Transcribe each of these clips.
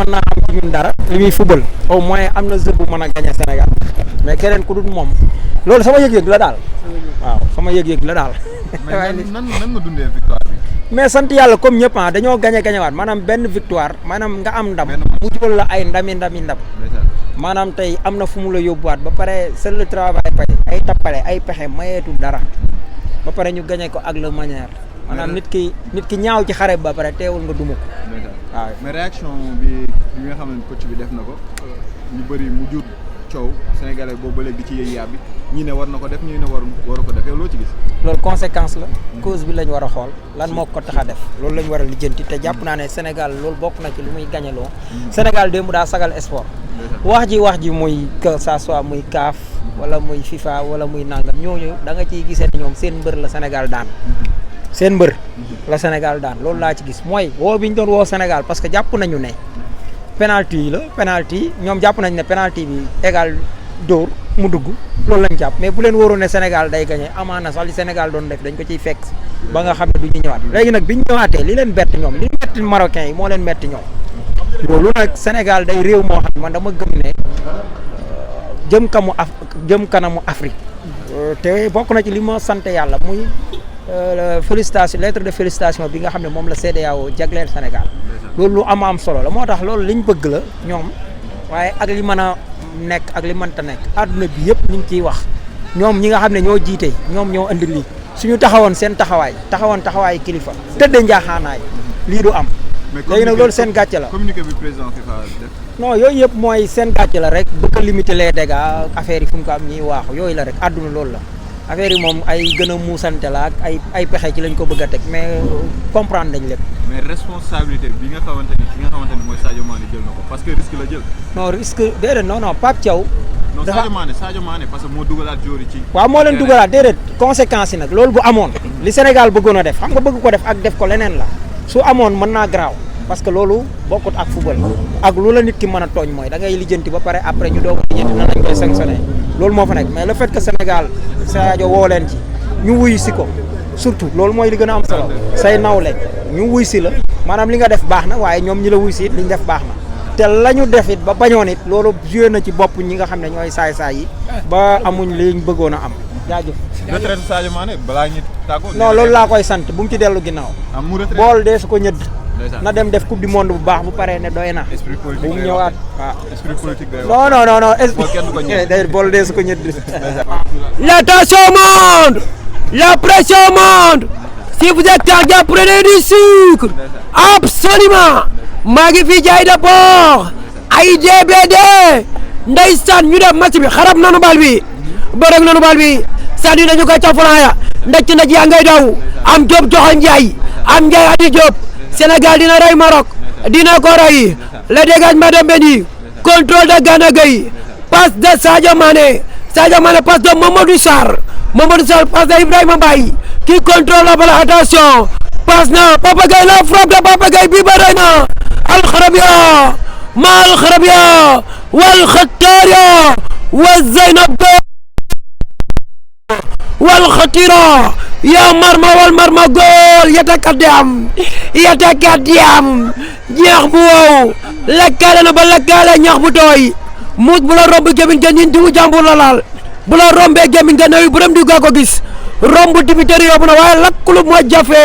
mën naa am ci ñun dara li muy football au moins am na jeu bu mën a gagné Sénégal mais keneen ku dul moom loolu sama yëg-yëg la daal waaw sama yëg-yëg la daal. mais nan nga dundee victoire bi. mais sant yàlla comme ñëpp dañoo gañewaat maanaam benn victoire maanaam nga am ndam mu jural la ay ndam maanaam tey am na fu mu la yóbbuwaat ba pare c'est le travail pay ay tappale ay pexe mayeetul dara ba pare ñu gañe ko ak la manière maanaam nit ki ñaaw ci xare ba pare teewul nga duma ko waaw. mais réaction bi nga xam ne coach bi def na ko ñu bëri mu jur coow sénégalais boobu ba léegi di ci yëy yàbbi ñii ne war na ko def ñii ne waru ko def yow loo ci gis. loolu conséquence la cause bi lañ war a xool lan moo ko tax a def loolu lañ war a lijjanti te jàpp naa ne Sénégal loolu bokk na ci lu muy gañaloo Sénégal démb daa sagal sport wax ji muy que ça soit muy CAF wala muy FIFA wala muy nangam ñooñu da nga ciy gisee ne ñoom seen mbër la Sénégal daan seen mbër la Sénégal daan loolu laa ci gis mooy woo bi ñu doon woo Sénégal parce que jàpp nañu ne penalty ñoom jàpp nañ ne penalty bi égal dóor mu dugg loolu lañ jàpp mais bu leen wóoroon ne Sénégal day gagné amaana sax li Sénégal doon def dañ ko ciy fekk ba nga xam ne du ñu ñëwaat léegi nag bi ñu ñëwaatee li leen bett ñoom li metti Marocains yi moo leen metti ñoom loolu nag Sénégal day réew moo xam man dama gëm ne jëm kanamu Afrique te bokk na ci li ma sant yàlla muy lettre de félicitation bi nga xam ne moom la CEDEAO jagleel Sénégal loolu lu am solo la moo tax loolu liñ bëgg la ñoom waaye ak li mën a nekk ak li mënta nekk àdduna bi yëpp ñu ngi ciy wax ñoom ñi nga xam ne ñoo jiite ñoom ñoo indi lii suñu taxawoon seen taxawaay kilifa tëddee njaaxaanaay lii du am. léegi nag loolu seen gàcce la. communiqué bi président FIFA def. non yooyu yëpp mooy seen gàcce la rek bëgg a limiter les dégâts affaire yi fu mu ko am ñuy waaxu yooyu la rek àdduna loolu la affaire yi moom ay gën a muusante la ak ay pexe ci lañ ko bëgg a teg mais comprendre nañ lépp. mais responsabilité bi nga xamante ni mooy Sadio Mané jël na ko parce que risque la jël. non risque déedéet non Pape Thiaw. non Sadio Mané parce que moo dugalaat jóori ci. waaw moo leen dugalaat déedéet conséquences yi nag loolu bu amoon. li Sénégal bëggoon a def xam nga bëgg ko def ak def ko leneen la su amoon mën naa garaaw parce que loolu bokkut ak football ak lu la nit ki mën a tooñ mooy da ngay lijjanti ba pare après ñu doog a lijjanti nan lañ koy sanctionné loolu moo fa nekk mais le fait que Sénégal Sadio woo leen ci ñu wuyu si ko surtout loolu mooy li gën a am solo say nawle ñu wuy si la maanaam li nga def baax na waaye ñoom ñi la wuy si it li ñu def baax na te la ñu def it ba bañoon it loolu joué na ci bopp ñi nga xam ne ñooy saay-saay yi ba amuñ li ñu bëggoon a am jaajëf. retraite Sadio Mané balaa ñu tàggoo. non loolu laa koy sant bu mu ci dellu ginnaaw. bool dee su ko ñëdd. na dem def coupe du monde bu baax bu paree ne doy na. esprit politique bu mu ñëwaat waaw. esprit politique day non bool dee su ko ñëdd. L'attention monde, la pression monde. Si vous êtes cardiaque, prenez du sucre. Absolument. maa ngi fi jaay d'abord ay DBD ndeysaan ñu def match bi xarab nanu bal bi bërëg nanu bal bi sànni nañu ko ca fulaaya ndaj yaa ngay daw am Diop joxoon Ndiaye am Ndiaye adi Diop Sénégal dina rey Maroc dina ko rey le dégagement de Mendy contrôle de Gana Gueye passe de Sadio Mané passe de Mamadou Sarr passe de Ibrahima Mbaye qui contrôle la balle attention passe na Papa Gueye la frappe de Papa Gueye bi bëre na الخربية مع الخربية والختارية والزينب والخطيرة يا مرمى والمرمى جول يتقدم ñeex bu wow lakkaale na ba lakkaale ñeex bu tooy muut bu la romb gémmiñ ga ñin diwu jàmbur la laal bu la rombee gémmiñ ga nawi bërëm di gaa ko gis romb dibiteri yóbbu na waaye lakkulu moo jafe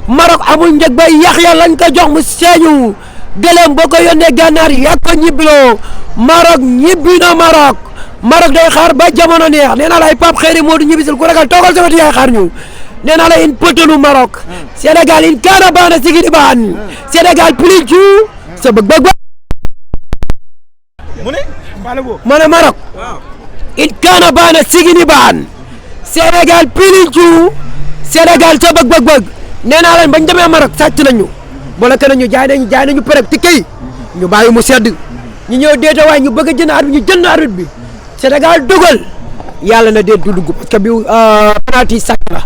Maroc amul njëg ba Yaxya lañ ko jox mu seeñu gëlëm boo ko yónnee gànnaar yaa ko ñibbiloo Maroc ñibbi na Maroc day xaar ba jamono neex nee naa la ay Pape Xeyri moo du ñibbisil ku ragal toogal sa wetu yaay xaar ñu nee naa la in pëtanu Maroc Sénégal in kaana baana sigidi baan Sénégal pili ju sa bëgg mu ne Maroc in kaana baana sigidi baan Sénégal pili ju Sénégal sa bëgg nee naa leen bañ demee Maroc sàcc nañu boole que ñu jaay nañu prek ticket yi ñu bàyyi mu sedd ñu ñëw déeta waaye ñu bëgg a jënd arbitre ñu jënd arbitre bi Sénégal dugal yàlla na déet du dugg parce que bi penalty sàcc la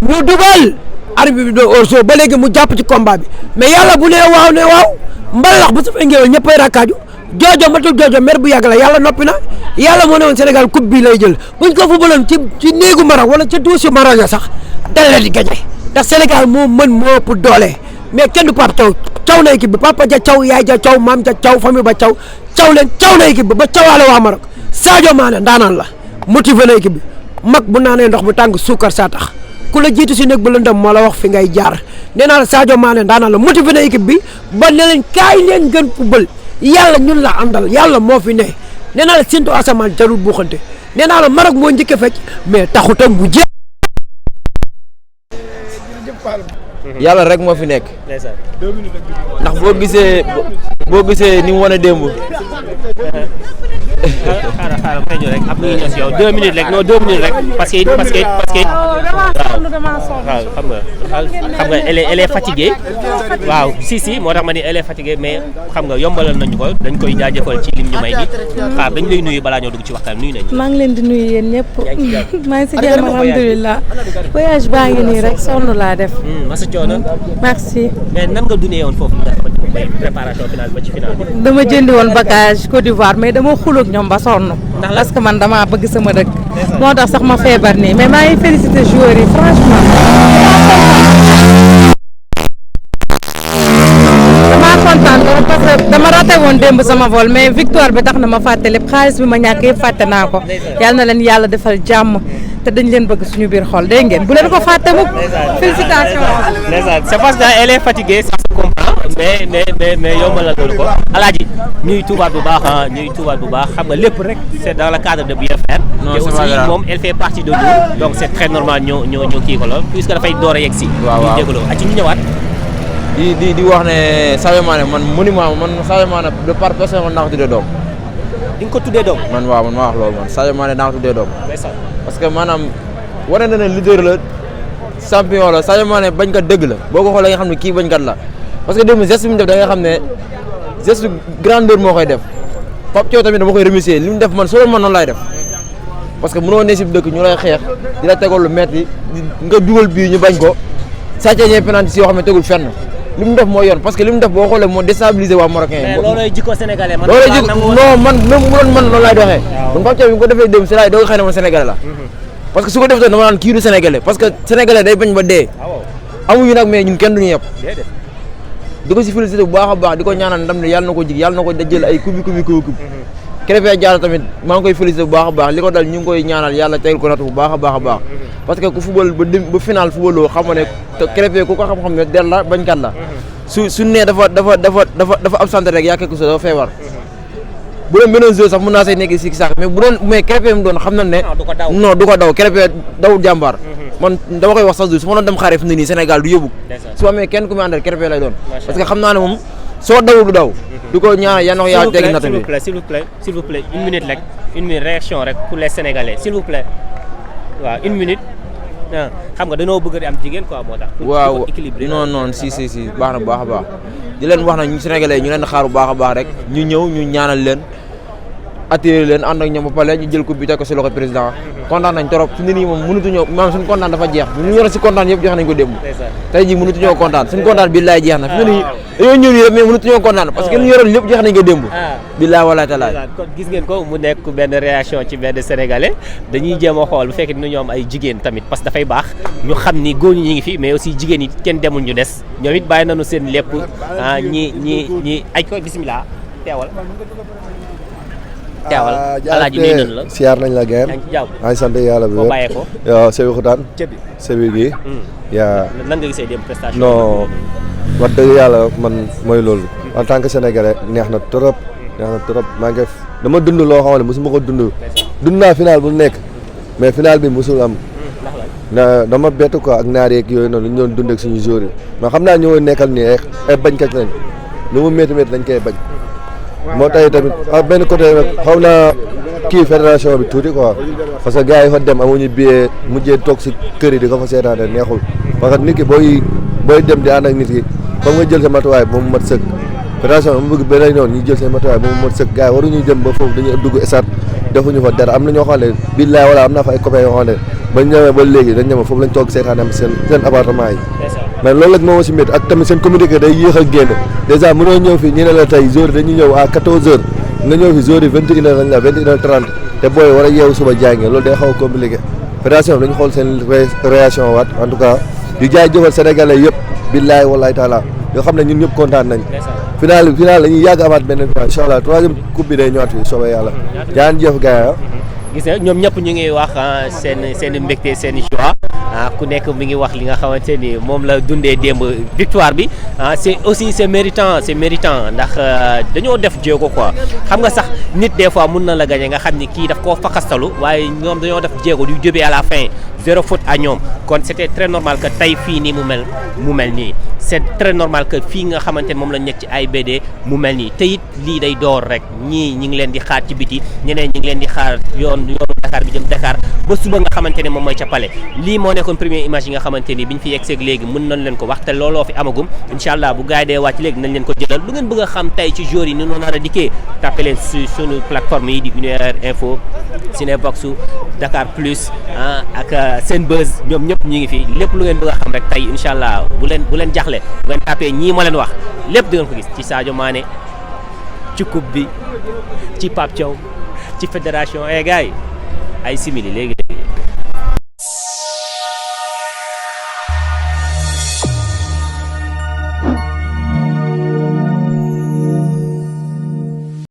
ñu dugal arbitre bi do hors-jeu ba léegi mu jàpp ci combat bi mais yàlla bu nee waaw mbalax bu su fay ngéwél ñëppay rakkaaju joojo matul joojo mer bu yàgg la yàlla noppi na yàlla moo ne woon Sénégal coupe bi lay jël buñ ko fubaloon ci néegu Maroc wala ca duusi Maroc ya sax dal la di gañe ndax Sénégal moo mën moo ëpp doole mais kenn du Pape Thiaw caw na équipe bi papa ja caw yaay ja caw maam ja caw famille ba caw leen caw na équipe bi ba cawaale waa Maroc Sadio Mané ndaanaan la motivé na équipe bi mag bu naanee ndox bu tàng suukar saa tax ku la jiitu si néeg ba lëndëm moo la wax fi ngay jaar nee naa la Sadio Mané ndaanaan la motivé na équipe bi ba ne leen kaay leen gën football yàlla ñun la àndal yàlla moo fi ne nee naa la séntu asamaan jarul buuxante nee naa la Maroc moo njëkk a fecc mais taxutam bu jeex. yàlla rek moo fi nekk ndax boo gisee ni mu wane démb. xaaral may ñu rek am nañu ñëw si yow 2 minutes rek non 2 minutes rek parce que waaw xam nga elle est fatiguée waaw si moo tax ma ni elle est fatiguée mais xam nga yombalal nañu ko dañ koy jaajëfal ci lim ñu may bi xaar dañ lay nuyu balaa ñoo dugg ci waxtaan nuyu nañu. maa ngi leen di nuyu yéen ñëpp maa ngi si jàmm alhamdulilah voyage baa ngi nii rek sonn laa def. masa coono. merci. mais nan nga dundee woon foofu nga xamante ne mooy préparation finale ba ci finale bi. dama jëndi woon bagage Côte d'Ivoire mais dama xulóog ñoom ba sonn. parce que man damaa bëgg sama dëkk. moo tax sax ma feebar nii mais maa ngi félicité joueurs yi franchement. damaa kontaan trop parce que dama raté woon démb sama vol mais victoire bi tax na ma fàtte lépp xaalis bi ma ñàkk yëpp fàtte naa ko. yàlla na leen yàlla defal jàmm te dañ leen bëgg suñu biir xol dégg ngeen bu leen ko fàtte mukk. félicitations. c'est parce que elle est fatiguée ça se comprend mais yombalal loolu ko alaaji ñuy tuubaat bu baax xam nga lépp rek c'est dans le cadre de bien faire. te aussi moom elle fait partie de nous donc c'est très normal ñu kii ko lool puisque dafay door a yegg si. waaw ñu jégaloo ak ci ñu ñëwaat. di wax ne Sadio Mané man monument man Sadio Mané de par personne man naa ko tuddee doom. di nga ko tuddee doom. man maa wax loolu man Sadio Mané naa ko tuddee doom. parce que maanaam wane na ne leader la champion la Sadio Mané bañkat dëgg la boo ko xoolee nga xam ne kii bañkat la parce que démb geste bi mu def da nga xam ne geste grandeur moo koy def Pape Thiaw tamit dama koy remercier li mu def man soo man noonu laay def parce que mënoo ne si dëkk ñu lay xeex di la tegal lu metti nga dugal bii ñu bañ ko sàccee ñee penalty si yoo xam ne tegul fenn li mu def moo yoon parce que li mu def boo xoolee moo déstabiliser waa Marocain mais loolooy jikko sénégalais man. loolooy jikko non man même bu doon man noonu laay doxee. waaw man Pape Thiaw bi nga ko defee démb si laay doo xëy na man sénégalais la. parce que su ko defee dama naan kii du sénégalais parce que sénégalais day bañ ba dee. amuñu nag mais ñun kenn duñu yëpp. di ko si félicité bu baax a baax di ko ñaanal ndam ne yàlla na ko jig yàlla na ko dajale ay coupe. Krépin Diatta tamit maa ngi koy félicité bu baax a baax li ko dal ñu ngi koy ñaanal yàlla tegal ko natt bu baax a baax parce que ku football ba final footballoo xam nga ne te Krépin ku ko xam-xam ne der la bañkat la su nee dafa absenté rek yaa quelque chose dafa feebar bu doon beneen joueur sax mën naa say nekk si sax mais Krépin mu doon xam na ne non du ko daw Krépin dawul jàmbaar man dama koy wax sax su ma doon dem xaaree fi mu ne nii Sénégal du yóbbu su amee kenn ku muy àndal Krépin lay doon parce que xam naa ne moom soo dawul du daw du ko ñaan yal na ko yaa teggi na tamit s'il vous plaît une minute rek réaction rek pour les Sénégalais s'il vous plaît waaw une minute xam nga dañoo bëgg di am jigéen quoi moo tax waaw non si baax na bu baax a baax di leen wax na ñu Sénégalais ñu leen xaar bu baax a baax rek ñu ñëw ñu ñaanal leen attiré leen ànd ak ñoom ba pare ñu jël coupe bi teg ko si loxo président kontaan nañ trop fi mu ne nii moom mënutuñoo maanaam suñu kontaan dafa jeex ñu yoroon si kontaan yëpp jox nañ ko démb tey jii mënutuñoo kontaan suñu kontaan billaay jeex na fi mu ne nii dañoo ñëw nii rek mais mënutuñoo kontaan parce que li ñu yoroon lépp jox nañ ko démb billaay walaay talaay kon gis ngeen ko mu nekk benn réaction ci benn sénégalais dañuy jéem a xool bu fekkee dina ñoom ay jigéen tamit parce que dafay baax ñu xam ni góor ñi ngi fi mais aussi jigéen yi kenn demul ñu des ñoom it bàyyi nañu seen lépp ñi ay ko bismillah teewal alaaji nuyu nañ la siyaar nañ la geen maa ngi sant yàlla bi boo bàyyee ko yow Sébi Xutaan Sébi gi yaa nan nga gisee dem prestation non wax dëgg yàlla man mooy loolu en tant que sénégalais neex na trop maa ngi dama dund loo xam ne mosuma ko dund naa final bu nekk mais final bi mosul am dama bett quoi ak naar yeeg yooyu noonu lu ñu doon dund ak suñu joueurs yi mais xam naa ñoo nekkal nii ay bañkat lañ lu mu métti dañ koy bañ moo tax tamit benn côté nag xaw naa kii fédération bi tuuti quoi parce que gars yi fa dem amuñu billet mujjee toog si kër yi di ko fa seetaane neexul parce que nit ki booy dem di ànd ak nit ki comme nga jël sa matuwaay ba mu mat sëkk fédération bi mu bëgg beneen yoon ñu jël seen matuwaay ba mu mat sëkk gars yi waruñuy dem ba foofu dañuy dugg stade defuñu fa dara am na ñoo xam ne billaay wala am naa fa ay copains yoo xam ne ba ñëwee ba léegi dañ ñëw foofu lañ toog seetaane am seen appartement yi mais loolu la moo si métti ak tamit seen communiqué day yéex a génn dèjà mënoo ñëw fii ñu ne la tey jour dañuy ñëw à 14h nga ñëw fi jour yi 21h lañ la 21h30 te booy war a yeewu suba jànge loolu day xaw a compliqué fédération bi dañu xool seen réaction waat en tout cas di jaay jëfal sénégalais yëpp billaay wallaay taala yoo xam ne ñun ñëpp kontaan nañ final dañuy yàgg amaat beneen fois incha allah troisième coupe bi day ñëwaat fii soobee yàlla jaan jëf gars gis nga ñoom ñëpp ñu ngi wax seen mbégte seen joie ku nekk mi ngi wax li nga xamante ni moom la dundee démb victoire bi c'est méritant ndax dañoo def jéego quoi xam nga sax nit des fois mun na la gagné nga xam ni kii daf koo fakastalu waaye ñoom dañoo def jéego du début à la fin 0 faute à ñoom kon c'était très normal que tey fii nii mu mel nii c'est très normal que fii nga xamante ni moom la nekk ci AIBD mu mel nii te it lii day door rek ñii ñi ngi leen di xaar ci biti ñeneen ñi ngi leen di xaar yoonu Dakar bi jëm Dakar ba suba nga xamante ne moom mooy ca Palais lii moo nekkoon première image yi nga xamante ni biñ fi yegseeg léegi mën nañ leen ko wax te looloo fi amagum incha allah bu gars yi dee wàcc léegi nañ leen ko jëlal lu ngeen bëgg a xam tey ci jour yi ni noonu nar a dikkee tapé leen suñu plateforme yi di Univers Info Cinébox Dakar Plus ak Senbuzz ñoom ñëpp ñu ngi fi lépp lu ngeen bëgg a xam rek tey incha allah bu leen jaxle bu ngeen tapé ñii ma leen wax lépp di ngeen ko gis ci Sadio Mané ci coupe bi ci Pape Thiaw ci fédération gars yi ay simili léegi